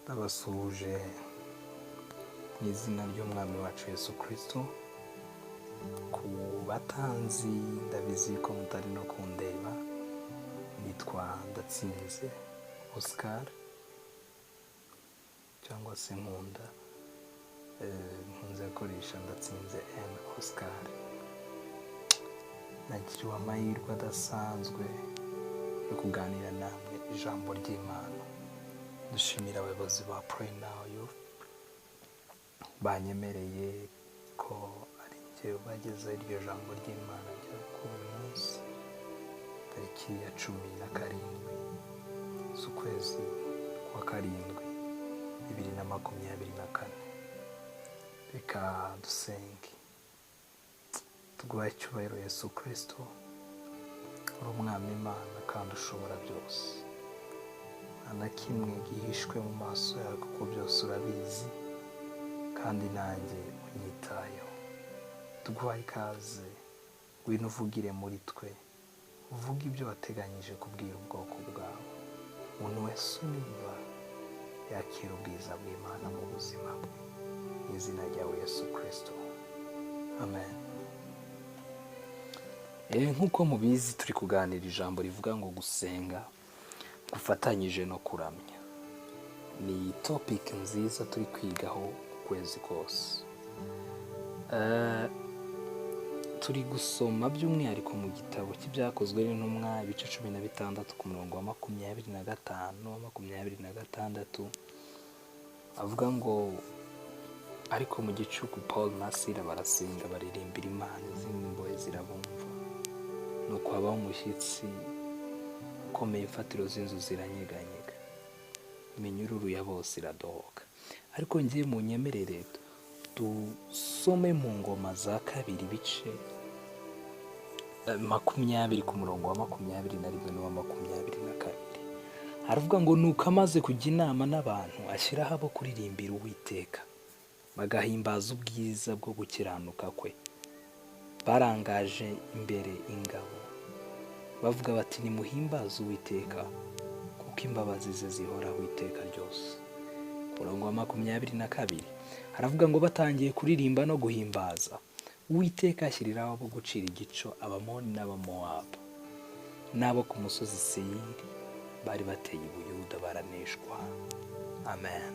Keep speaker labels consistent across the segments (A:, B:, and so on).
A: Ndabasuhuje mu izina ry'Umwami wacu Yesu Kristo. Ku batanzi, ndabizi ko mutari no kundeba, nitwa Ndatsinze Oscar cyangwa se Nkunda, nkunze gukoresha Ndatsinze M Oscar. Nagiriwe amahirwe adasanzwe yo kuganira namwe ijambo ry'Imana. Dushimira abayobozi ba Pray Now Youth banyemereye ko ari njye ubagezaho iryo jambo ry'Imana rya kuri uyu munsi, tariki ya 17 z'ukwezi kwa karindwi 2024. Reka dusenge. Tuguhaye icyubahiro, Yesu Kirisito, uri Umwami Imana kandi ushobora byose. Nta na kimwe gihishwe mu maso yawe, kuko byose urabizi kandi nanjye unyitayeho. Tuguhaye ikaze, ngwino uvugire muri twe, uvuge ibyo wateganyije kubwira ubwoko bwawe. Umuntu wese unyumva yakira ubwiza bw'Imana mu buzima bwe, mu izina ryawe Yesu Kirisito, amen. Nk'uko mubizi, turi kuganira ijambo rivuga ngo gusenga gufatanyije no kuramya. Ni topic nziza turi kwigaho ukwezi kose. Turi gusoma by'umwihariko mu gitabo cy'Ibyakozwe n'Intumwa, ibice 16, ku murongo wa 25 wa 26, avuga ngo: "Ariko mu gicuku Paul na Sila barasenga, baririmbira Imana, izindi mbohe zirabumva. Nuko habaho umushyitsi ukomeye, imfatiro z'inzu ziranyeganyega, iminyururu ya bose iradohoka." Ariko ngiye mu nyemerere dusome mu Ngoma za Kabiri, ibice 20, ku murongo wa 21 n'uwa 22. Haravuga ngo: "Nuko amaze kujya inama n'abantu, ashyiraho abo kuririmbira Uwiteka, bagahimbaza ubwiza bwo gukiranuka kwe, barangaje imbere ingabo, bavuga bati: 'Nimuhimbaze Uwiteka, kuko imbabazi ze zihoraho iteka ryose.'" Ku murongo wa 22 haravuga ngo: "Batangiye kuririmba no guhimbaza, Uwiteka ashyiriraho abo gucira igico Abamoni n'Abamowabu n'abo ku musozi Seyiri bari bateye i Buyuda, baraneshwa." Amen.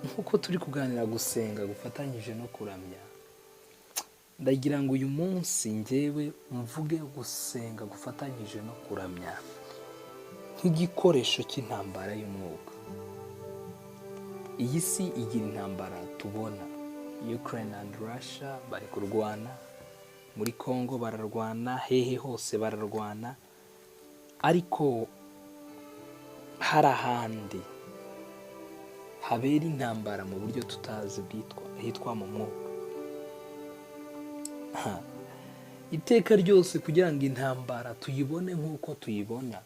A: Nk'uko turi kuganira gusenga gufatanyije no kuramya, ndagira ngo uyu munsi ngewe mvuge gusenga gufatanyije no kuramya nk'igikoresho cy'intambara y'umwuka. Iyi si igira intambara tubona: Ukraine and Russia bari kurwana, muri Congo bararwana, hehe hose bararwana. Ariko hari ahandi habera intambara mu buryo tutazi, bwitwa hitwa mu mwuka. Iteka ryose kugira ngo intambara tuyibone nk'uko tuyibona,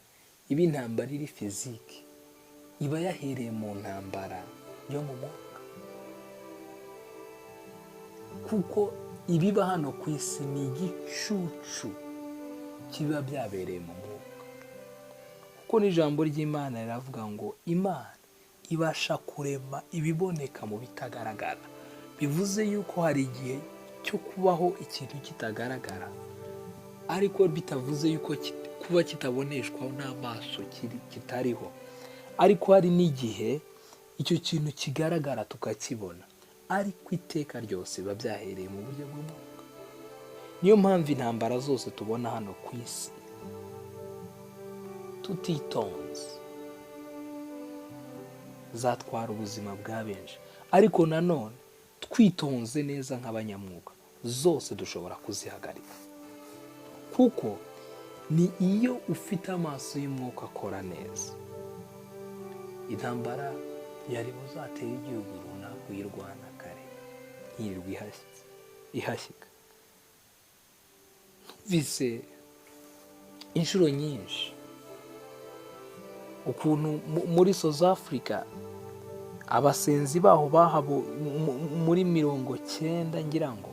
A: iba intambara iri physique, iba yahereye mu ntambara yo mu mwuka, kuko ibiba hano ku isi ni igicucu kiba byabereye mu mwuka. Kuko n'ijambo ry'Imana riravuga ngo Imana ibasha kurema ibiboneka mu bitagaragara. Bivuze yuko hari igihe cyo kubaho ikintu kitagaragara, ariko bitavuze yuko kuba kitaboneshwaho n'amaso kitariho. Ariko hari n'igihe icyo kintu kigaragara tukakibona, ariko iteka ryose biba byahereye mu buryo bw'umwuka. Niyo mpamvu intambara zose tubona hano ku isi, tutitonze zatwara ubuzima bwa benshi, ariko nanone twitonze neza nk'abanyamwuka, zose dushobora kuzihagarika, kuko ni iyo ufite amaso y'umwuka akora neza, intambara yari buzatere igihugu runaka uyirwana kare, ntirirwe ihashyika. Numvise inshuro nyinshi ukuntu muri South Africa abasenzi baho bahabo muri 90, ngira ngo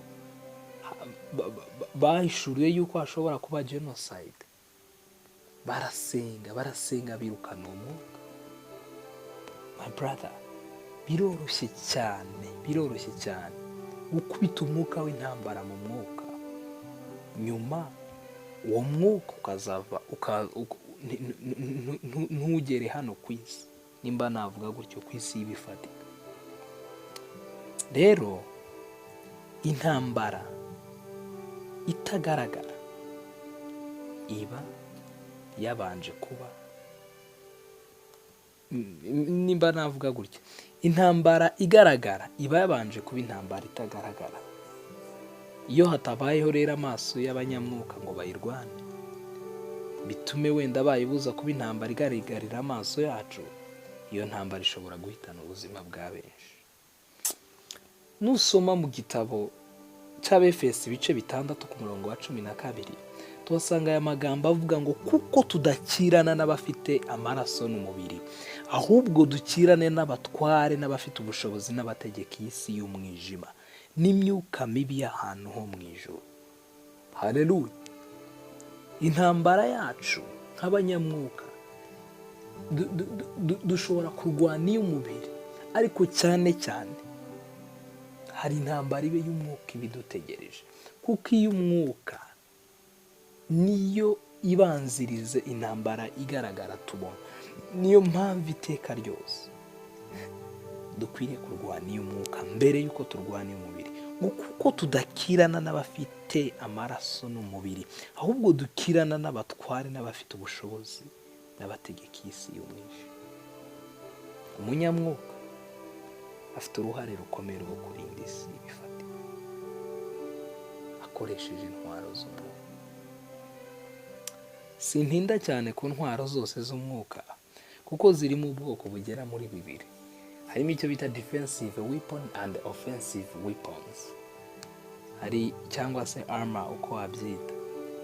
A: bahishuriwe yuko hashobora kuba genocide. Barasenga, barasenga, birukana uwo mwuka. My brother, biroroshye cyane, biroroshye cyane gukubita umwuka w'intambara mu mwuka, nyuma uwo mwuka ukazava ntugere hano ku isi, nimba navuga gutyo, ku isi y'ibifatika. Rero intambara itagaragara iba yabanje kuba, nimba navuga gutya, intambara igaragara iba yabanje kuba intambara itagaragara. Iyo hatabayeho rero amaso y'abanyamwuka ngo bayirwane, bitume wenda bayibuza kuba intambara igaragarira amaso yacu, iyo ntambara ishobora guhitana ubuzima bwa benshi. Nusoma mu gitabo cy'Abefesi ibice 6 ku murongo wa 12, tuhasanga aya magambo avuga ngo: "Kuko tudakirana n'abafite amaraso n'umubiri, ahubwo dukirane n'abatware n'abafite ubushobozi n'abategeka iyi si y'umwijima n'imyuka mibi y'ahantu ho mu ijuru." Haleluya! Intambara yacu nk'abanyamwuka, dushobora kurwana iy'umubiri, ariko cyane cyane hari intambara ibe y'umwuka ibidutegereje, kuko iy'umwuka niyo ibanziriza intambara igaragara tubona. Niyo mpamvu iteka ryose dukwiriye kurwana iy'umwuka mbere y'uko turwana iy'umubiri, ngo kuko tudakirana n'abafite amaraso n'umubiri, ahubwo dukirana n'abatware n'abafite ubushobozi n'abategeka iyi si y'umwijima. Umunyamwuka afite uruhare rukomeye rwo kurinda isi bifatika akoresheje intwaro z'umwuka. Sintinda cyane ku ntwaro zose z'umwuka, kuko ziri mu bwoko bugera muri bibiri. Harimo icyo bita defensive weapon and offensive weapons, hari cyangwa se armor, uko wabyita,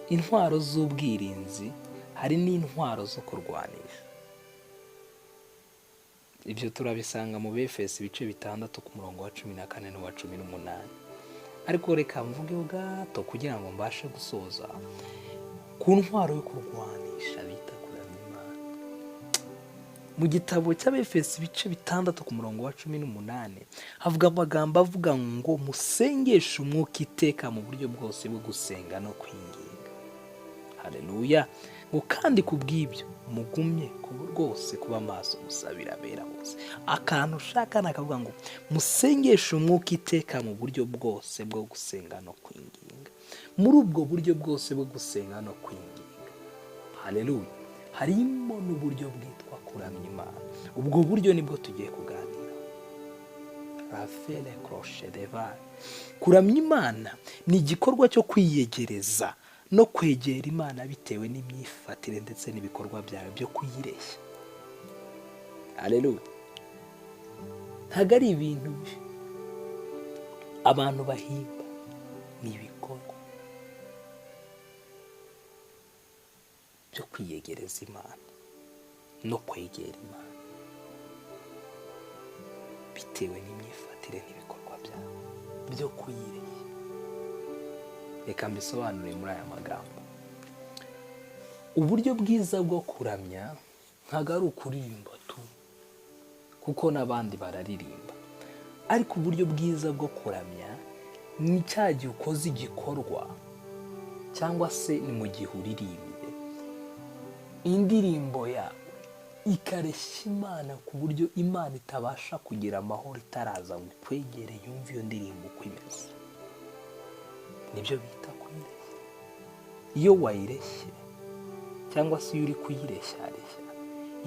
A: intwaro z'ubwirinzi, hari n'intwaro zo kurwanisha. Ibyo turabisanga mu Befesi ibice 6 ku murongo wa 14 n'uwa 18. Ariko reka mvugeho gato kugira ngo mbashe gusoza ku ntwaro yo kurwanisha bita kuramya Imana. Mu gitabo cy'Abefesi ibice 6 ku murongo wa 18 havuga amagambo avuga ngo: "Musengeshe umwuka iteka mu buryo bwose bwo gusenga no kwinginga." Haleluya! Ngo kandi ku bw'ibyo mugumye rwose kuba maso, musabira abera bose. Akantu ushaka ni akavuga ngo: "Musengeshe umwuka iteka mu buryo bwose bwo gusenga no kwinginga." Muri ubwo buryo bwose bwo gusenga no kwinginga, haleluya, harimo n'uburyo bwitwa kuramya Imana. Ubwo buryo nibwo tugiye kuganira. Rafele crochet devar. Kuramya Imana ni igikorwa cyo kwiyegereza no kwegera Imana bitewe n'imyifatire ndetse n'ibikorwa byawe byo kuyireshya. Haleluya! Ntabwo ari ibintu abantu bahimba, ni ibikorwa byo kwiyegereza Imana no kwegera Imana bitewe n'imyifatire n'ibikorwa byawe byo kuyireshya. Reka mbisobanure muri aya magambo: uburyo bwiza bwo kuramya ntabwo ari ukuririmba tu, kuko n'abandi bararirimba, ariko uburyo bwiza bwo kuramya ni cya gihe ukoze igikorwa, cyangwa se ni mu gihe uririmbye indirimbo yawe ikareshya Imana, ku buryo Imana itabasha kugira amahoro itaraza ngo ikwegere yumve iyo ndirimbo uko imeze. Nibyo bita kuyireshya. Iyo wayireshye, cyangwa se iyo uri kuyireshyareshya,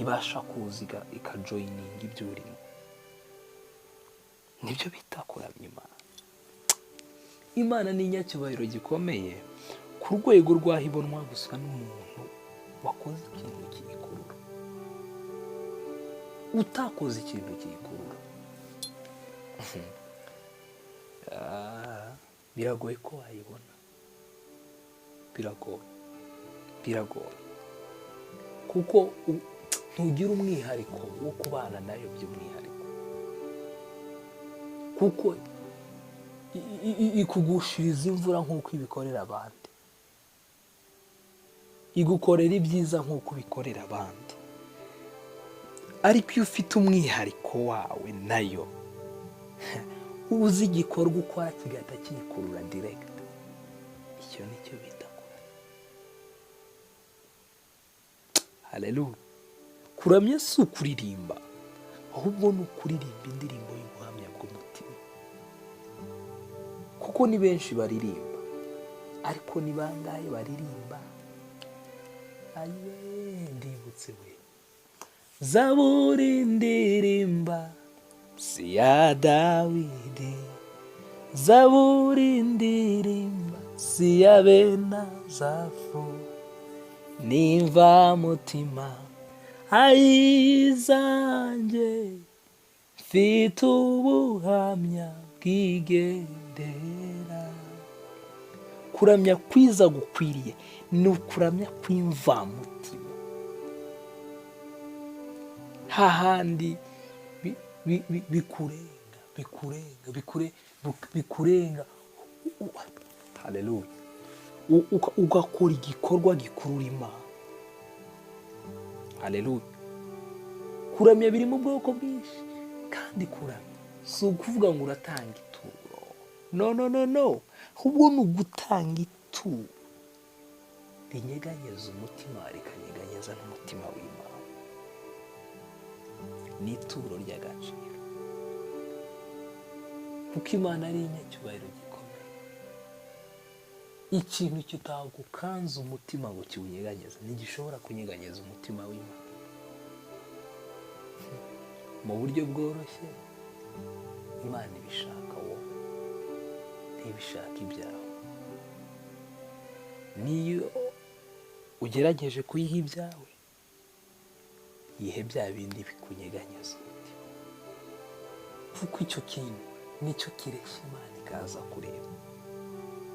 A: ibasha kuza ikajoininga ibyo urimo. Nibyo bita kuramya Imana. Imana ni inyacyubahiro gikomeye ku rwego rw'aho ibonwa gusa n'umuntu wakoze ikintu kiyikurura. Utakoze ikintu kiyikurura, biragoye ko wayibona. Biragoye, biragoye, kuko ntugira umwihariko wo kubana nayo by'umwihariko, kuko ikugushiriza imvura nk'uko ibikorera abandi. Igukorera ibyiza nk'uko ubikorera abandi, ariko iyo ufite umwihariko wawe nayo, uzi igikorwa ukora kigahita kiyikurura direct. Icyo ni cyo bita kuramya. Haleluya! Kuramya si ukuririmba, ahubwo ni ukuririmba indirimbo y'ubuhamya bw'umutima, kuko ni benshi baririmba, ariko ni bangahe baririmba? Ayiwe, ndibutse we, zaburi ndirimba si ya Dawidi, zaburi ndirimba si ya bene Asafu, nimva mutima ayizanjye, mfite ubuhamya bwigendera. Kuramya kwiza gukwiriye ni ukuramya kw'imvamutima, hahandi bikurenga, bikurenga, bikurenga. Haleluya! Ugakora igikorwa gikurura Imana. Haleluya! Kuramya biri mu bwoko bwinshi, kandi kuramya si ukuvuga ngo uratanga ituro. No, no, no, no, ahubwo ni ugutanga ituro rinyeganyeza umutima, rikanyeganyeza n'umutima w'Imana. Ni ituro ry'agaciro, kuko Imana ari inyacyubahiro gikomeye. Ikintu kitagukanze umutima ngo kiwunyeganyeze ntigishobora kunyeganyeza umutima w'Imana. Mu buryo bworoshye, Imana ibishaka wowe, ntibishaka ibyawe. Niyo ugerageje kuyiha ibyawe, yihe bya bindi bikunyeganyeza umutima, kuko icyo kintu nicyo kireshya Imana ikaza kureba,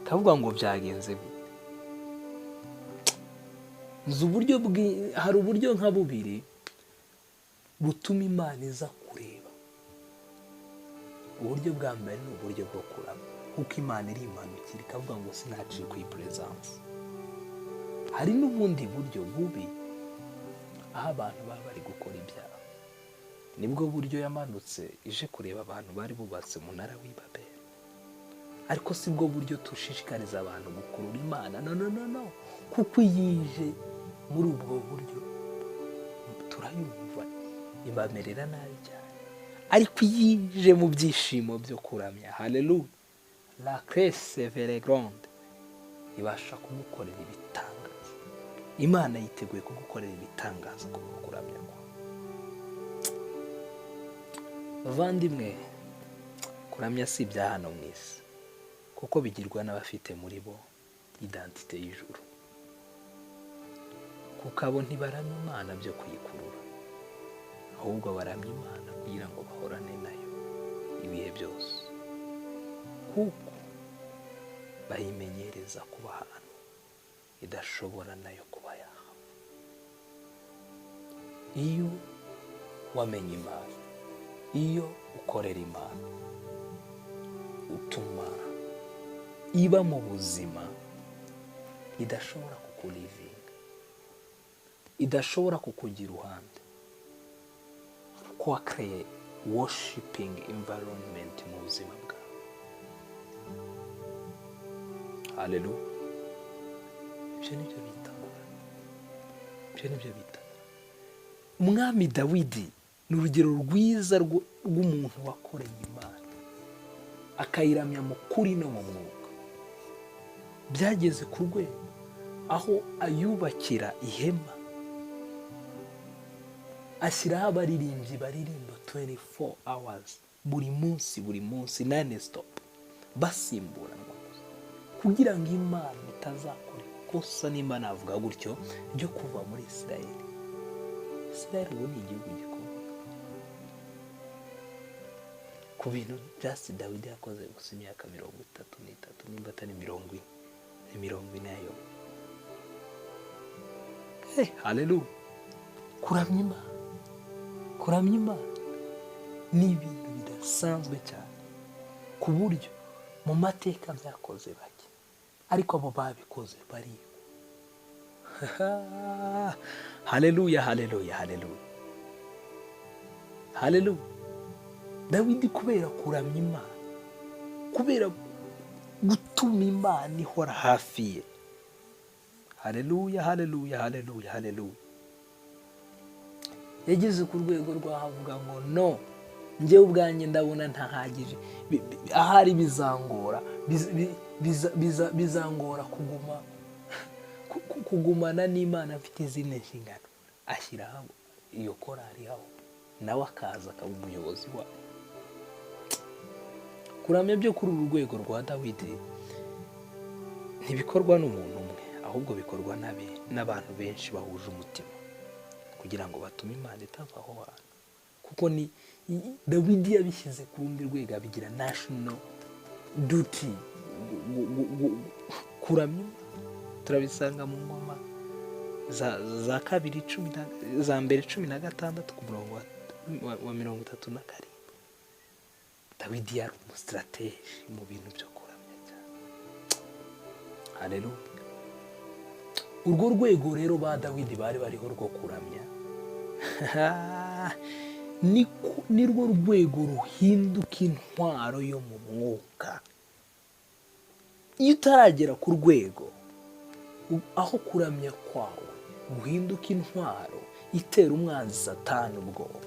A: ikavuga ngo byagenze gute? Nzi uburyo, hari uburyo nka bubiri butuma Imana iza kureba. Uburyo bwa mbere ni uburyo bwo kuramya, kuko Imana irimanukira ikavuga ngo sinacikwa iyi presence. Hari n'ubundi buryo bubi, aho abantu baba bari gukora ibyaha. Nibwo buryo yamanutse ije kureba abantu bari bubatse umunara w'i Babeli, ariko si bwo buryo dushishikariza abantu gukurura Imana. No, no, no, no, kuko iyo ije muri ubwo buryo turayumva, ibamerera nabi cyane, ariko iyo ije mu byishimo byo kuramya, haleluya, la crese vere grande, ibasha kumukorera ibitangaza. Imana yiteguye kugukorera ibitangaza kubwo kuramya kwawe. Bavandimwe, kuramya si ibya hano mu isi, kuko bigirwa n'abafite muri bo identité y'ijuru, kuko abo ntibaramya Imana byo kuyikurura, ahubwo baramya Imana kugira ngo bahorane nayo ibihe byose, kuko bayimenyereza kuba ahantu idashobora nayo kuba yahava. Iyo wamenye Imana, iyo ukorera Imana, utuma iba mu buzima idashobora kukuleavinga, idashobora kukugira iruhande, kuko wakereye worshiping environment mu buzima bwawe. Haleluya! Ibyo nibyo bita kuramya, ibyo nibyo bita kuramya. Umwami Dawidi ni urugero rwiza rw'umuntu wakoreye Imana, akayiramya mu kuri no mu mwuka. Byageze ku rwego aho ayubakira ihema, ashyiraho abaririmbyi baririmba 24 hours, buri munsi, buri munsi, non stop, basimburanwa gusa, kugira ngo Imana itazakora ikosa, nimba navuga gutyo, ryo kuva muri Isirayeli. Isirayeli ubu ni igihugu gikomeye ku bintu just Dawidi yakoze gusa, imyaka 33, nimba atari 40, ni 40 yayo. Hey, haleluya! Kuramya Imana, kuramya Imana ni ibintu bidasanzwe cyane, ku buryo mu mateka byakoze bake, ariko abo babikoze barigwa. Haleluya, haleluya, haleluya, haleluya. Dawidi kubera kuramya Imana, kubera gutuma Imana ihora hafi ye, haleluya, haleluya, haleluya, haleluya, yageze ku rwego rw'ahavuga ngo: "No, njyewe ubwanjye ndabona ntahagije. Ahari bizangora, bizangora kugumana n'Imana mfite izindi nshingano." Ashyiraho iyo korari, aho nawe akaza akaba umuyobozi wayo. Kuramya byo kuri uru rwego rwa Dawidi ntibikorwa n'umuntu umwe, ahubwo bikorwa n'abantu benshi bahuje umutima kugira ngo batume Imana itava aho hantu, kuko ni Dawidi yabishyize ku rundi rwego, abigira national duty kuramya Imana. Turabisanga mu Ngoma za kabiri cumi na za mbere 16 ku murongo wa 37. Dawidi yari umusitrategi mu bintu byo kuramya cyane. Haleluya. Urwo rwego rero ba Dawidi bari bariho rwo kuramya ni rwo rwego ruhinduka intwaro yo mu mwuka. Iyo utaragera ku rwego aho kuramya kwawe guhinduka intwaro itera umwanzi Satani ubwoba,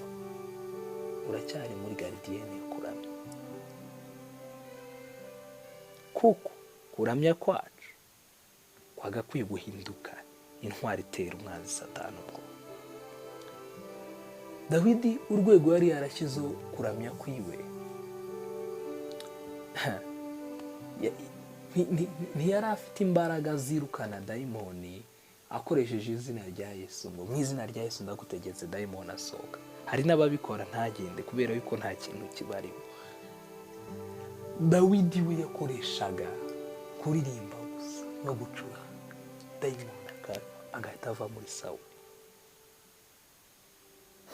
A: uracyari muri gardienne yo kuramya, kuko kuramya kwacu kwagakwiye guhinduka intwaro itera umwanzi Satani ubwoba. Dawidi urwego yari yarashyizeho kuramya kwiwe, ntiyari afite imbaraga zirukana dayimoni akoresheje izina rya Yesu, ngo: "Mu izina rya Yesu ndagutegetse, dayimoni asohoka." Hari n'ababikora ntagende kubera yuko nta kintu kibarimo. Dawidi we yakoreshaga kuririmba gusa no gucuranga, dayimoni agahita ava muri Sawuli.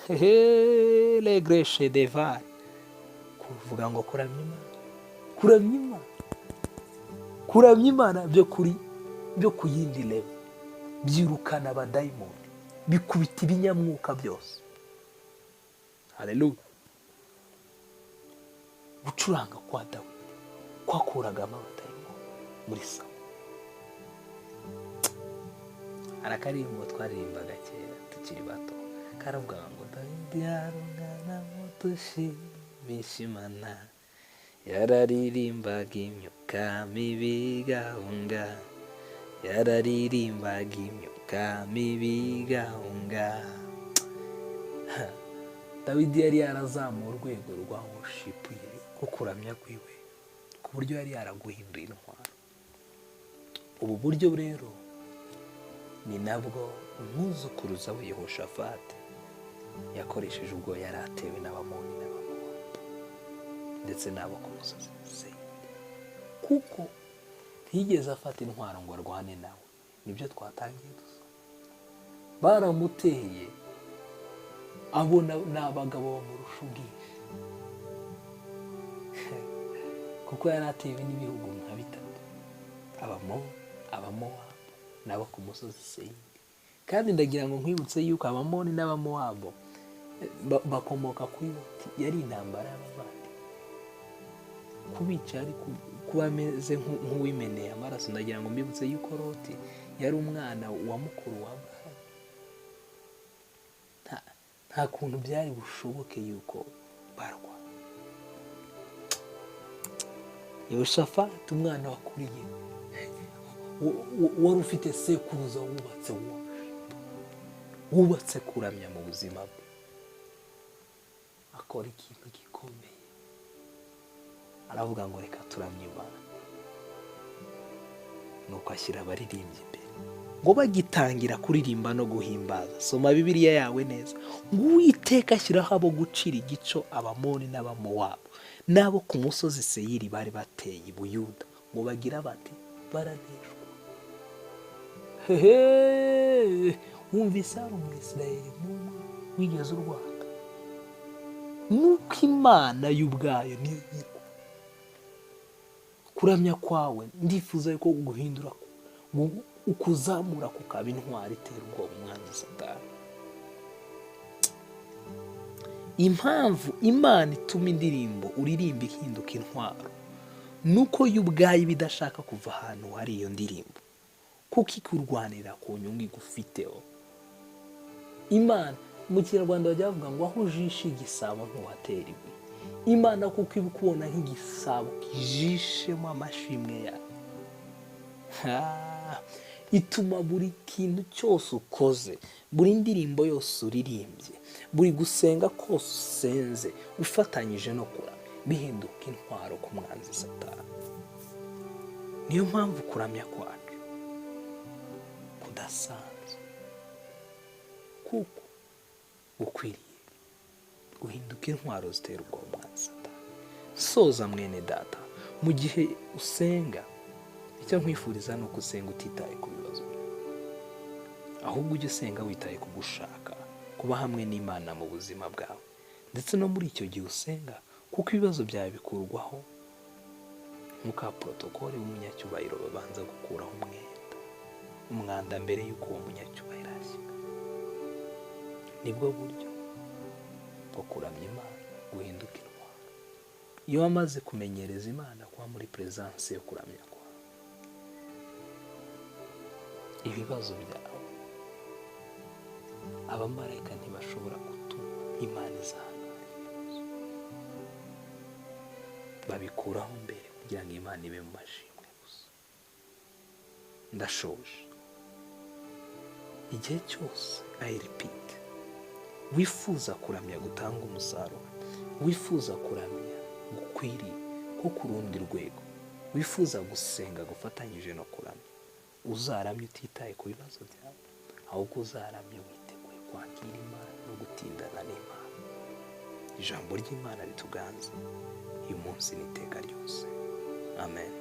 A: Hehe, regreshe devari kuvuga ngo kuramya Imana, kuramya Imana, kuramya Imana byo ku yindi level byirukana abadayimoni, bikubita ibinyamwuka byose. Haleluya. Gucuranga kwa Dawidi kwakuragamo abadayimoni muri Sawuli. Hari akaririmbo twaririmbaga kera tukiri bato, karavuga ngo: "Dawidi yari umwana muto ushimisha Imana, yararirimbaga imyuka mibi igahunga, yararirimbaga imyuka mibi igahunga." Dawidi yari yarazamuye urwego rwa worship ye, rwo kuramya kwiwe, ku buryo yari yaraguhinduye intwaro. Ubu buryo rero ni nabwo umwuzukuruza we Yehoshafati yakoresheje ubwo yari atewe n'Abamoni n'Abamowabu ndetse n'abo ku musozi Seyiri, kuko ntiyigeze afata intwaro ngo arwane nawe. Nibyo twatangiye dusoma. Baramuteye, abona ni abagabo bamurusha ubwinshi, kuko yari atewe n'ibihugu nka bitatu: Abamoni, Abamowabu n'abo ku musozi Seyiri. Kandi ndagira ngo nkwibutse yuko Abamoni n'Abamowabu bakomoka kuri Loti. Yari intambara y'abavandimwe, kubica ari kuba ameze nk'uwimeneye amaraso. Ndagira ngo mbibutse yuko Loti yari umwana wa mukuru wa Aburahamu. Nta kuntu byari bushoboke yuko barwa. Yehoshafati, umwana wakuriye, wari ufite sekuruza wubatse worship, wubatse kuramya mu buzima bwe, akora ikintu gikomeye. Aravuga ngo: "Reka turamye Imana." Nuko ashyira abaririmbyi imbere, ngo bagitangira kuririmba no guhimbaza, soma Bibiliya yawe neza, ngo Uwiteka ashyiraho abo gucira igico Abamoni n'Abamowabu n'abo ku musozi Seyiri bari bateye i Buyuda, ngo bagira bati: "Baraneshwa." Hehe, wumvise hari Umwisirayeli n'umwe wigeze urwana? Nuko Imana y'ubwayo niyo yirwa. Kuramya kwawe ndifuza ko guhindura Ukuzamura kukaba intwari itera ubwoba umwanzi Satani. Impamvu Imana ituma indirimbo uririmba ihinduka intwaro nuko yo ubwayo iba idashaka kuva ahantu hari iyo ndirimbo, kuko ikurwanira ku nyungu igufiteho. Imana, mu Kinyarwanda bajya bavuga ngo aho ujishe igisabo ntuhatera ibuye. Imana kuko iba ikubona nk'igisabo kijishemo amashimwe yayo, ituma buri kintu cyose ukoze, buri ndirimbo yose uririmbye, buri gusenga kose usenze ufatanyije no kuramya, bihinduka intwaro ku mwanzi Satani. Niyo mpamvu kuramya kwacu kudasanzwe, kuko gukwiriye guhinduka intwaro zitera ubwoba umwanzi Satani. Soza, mwene data, mu gihe usenga, icyo nkwifuriza ni uko usenga utitaye ku bibazo byawe, ahubwo ujye usenga witaye ku gushaka kuba hamwe n'Imana mu buzima bwawe, ndetse no muri icyo gihe usenga, kuko ibibazo byawe bikurwaho nk'uko protocole w'umunyacyubahiro babanza gukuraho umwenda, umwanda, mbere y'uko uwo munyacyubahiro ashyika. Nibwo buryo bwo kuramya Imana guhinduka intwaro. Iyo wamaze kumenyereza Imana kuba muri presence yo kuramya kwawe, ibibazo byawe abamarayika ntibashobora gutuma Imana izahana ibibazo, babikuraho mbere kugira ngo Imana ibe mu mashimwe gusa. Ndashoje. Igihe cyose, I repeat, wifuza kuramya gutanga umusaruro, wifuza kuramya gukwiriye ko ku rundi rwego, wifuza gusenga gufatanyije no kuramya, uzaramye utitaye ku bibazo byawe, ahubwo uzaramye witeguye kwakira Imana no gutindana n'Imana. Ijambo ry'Imana rituganze uyu munsi n'iteka ryose. Amen.